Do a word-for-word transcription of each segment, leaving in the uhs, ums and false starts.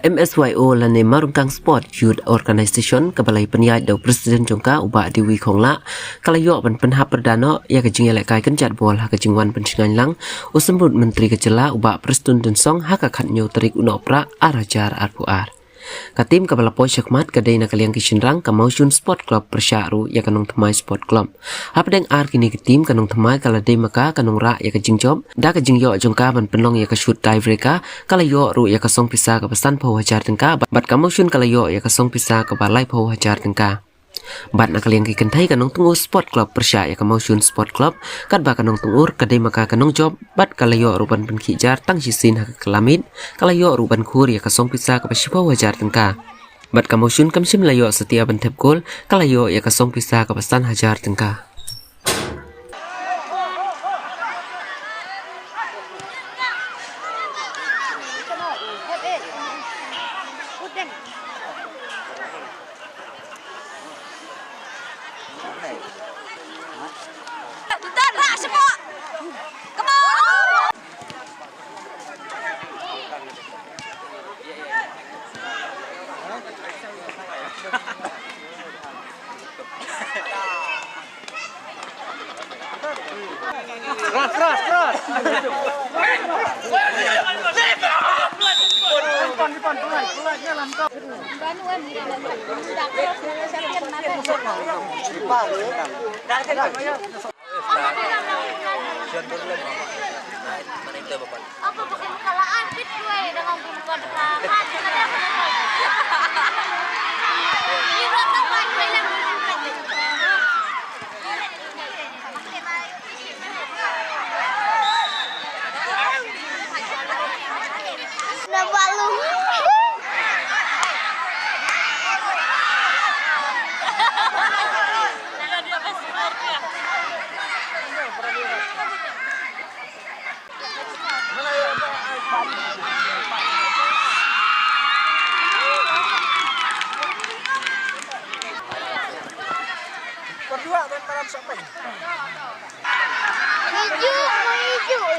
M S Y O lane Mawryngkang Sport Youth Organisation kaba la pynïaid da u President jong ka u Bah Dewi Khonglah, ka la ïoh ban pynhap pyrda noh ïa ka jingïalehkai kynjat bol ha ka jingwan pynshngaiñ lang u Symbud Myntri ka jylla u Bah Prestone Tynsong ha ka khathynñiew tarik u Nohprah ar hajar arphew ar. Ka team kaba la poi shakhmat ka dei na ka liang ki shynrang ka Mawshun Sport Club pyrshah ruh ïa ka Nongthymmai Sport Club. Hapdeng ar kine ki team ka Nongthymmai ka la dei ma ka ka nongrah ïa ka jingjop da ka jingïoh jong ka ban pynlong ïa ka shoot tiebreaker, ka la ïoh ruh ïa ka song pisa kaba sanphew hajar tyngka bad ka Mawshun ka la ïoh ïa ka song pisa kaba laiphew hajar tyngka. Bad na ka liang ki kynthei ka Nongtyngur Sport Club pyrshah ïa ka Mawshun Sport Club, katba ka Nongtyngur ka dei ma ka ka nongjop bad ka la ïoh ruh ban pynkhih jar tang shisien ha ka kylla miet, ka la ïoh ruh ban khur ïa ka song pisa kaba shiphew hajar tyngka. Bad ka Mawshun kam shym la ïoh satia ban thep gol, ka la ïoh ïa ka song pisa kaba san hajar tyngka. Berdua main malam shopping. Hijau, hijau.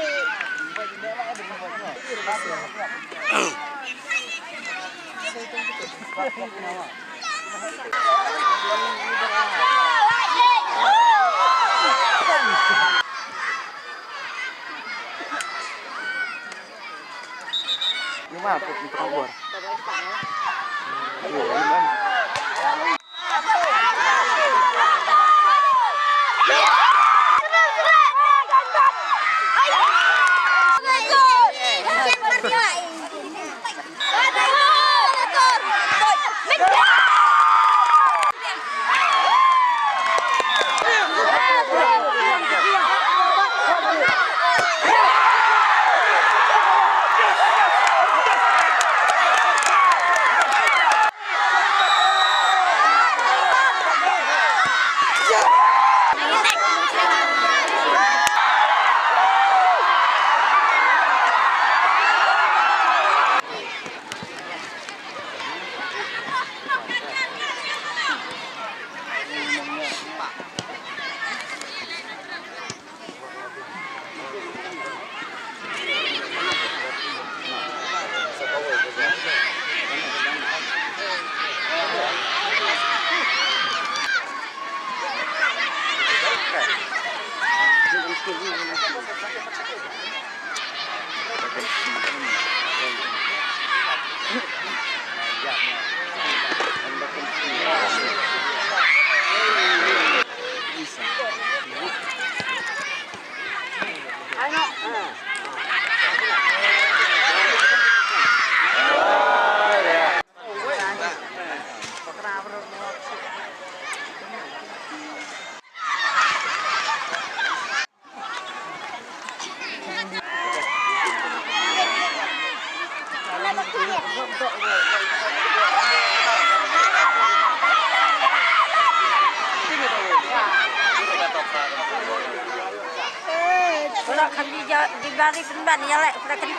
Pura kan di ja-, di bari pun ban ya lek, pura kan.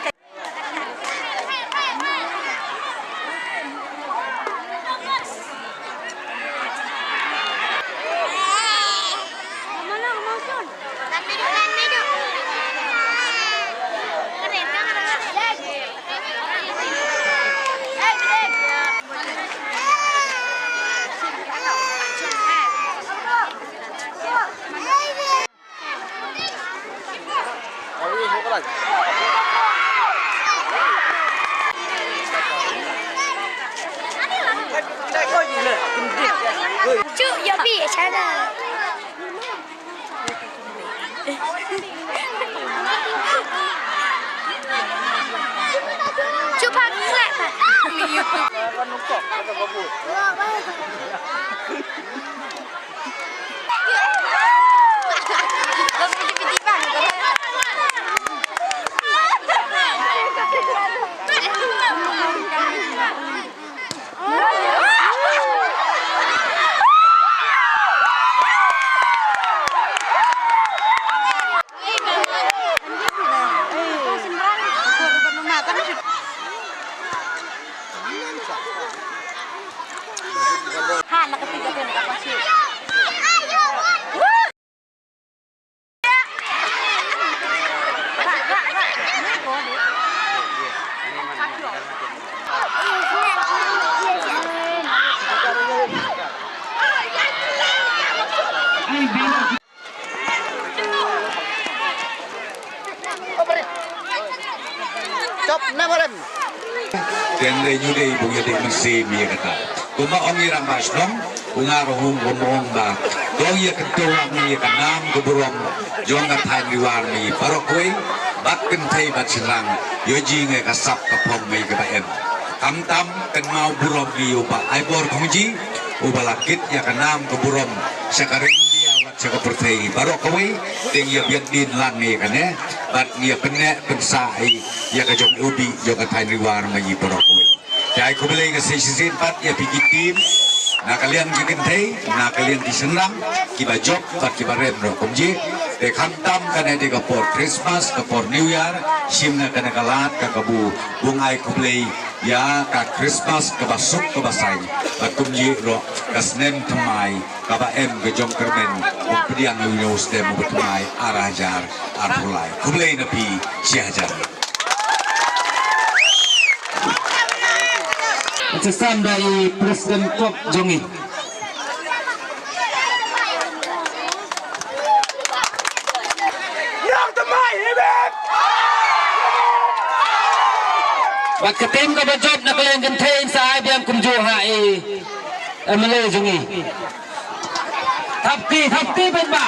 Chu, yo bi channel. Chu, pa, clap, pa. Stop, never end. Teng dei nyu dei bung ïa dei mynsiem ïa kata. Kumba ong ïa rang ba shnong, u nga ruh hum rum ong ba. Dong ïa kyntu ang ïa ka nam ka burom jong ka thaiñ Riwar mei baroh kawei, bad kynthei bad shynrang, ïoh jing ïa ka sap ka phong mei kaba em. Khamtam kynmaw burom ïa u Bah Aibor Kongji, uba la kit ïa ka nam ka burom sha ka ri India bad sha ka pyrthei baroh kawei, teng ïa biang dien lang ïa kane, bad ïa pynneh pynsah ïa ka jong u bih jong ka thaiñ Riwar mei baroh kawei. Te ai khublei ka shisien pat ïa phi ki team, na ka liang ki kynthei, na ka liang ki shynrang, kiba jop bad kiba rem ruh kumjuh. Te khamtam kane dei ka por Christmas, ka por New Year, shim na kane ka lad ka kabu, bung ai khublei ïa ka Christmas kaba suk kaba saiñ, bad kumjuh ruh ka snem thymmai kaba em ka jong kyrmen, bung pdiang ïa u snem uba thymmai ar hajar arphew lai. Khublei na phi shihajar. Sa sam da i President Club jong ngi. Bad ka team kaba jop na ka liang kynthei sa ai biang kumjuh ha i M L A jong ngi. Thap kti, thap kti bad ba.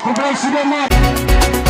Khublei shibun.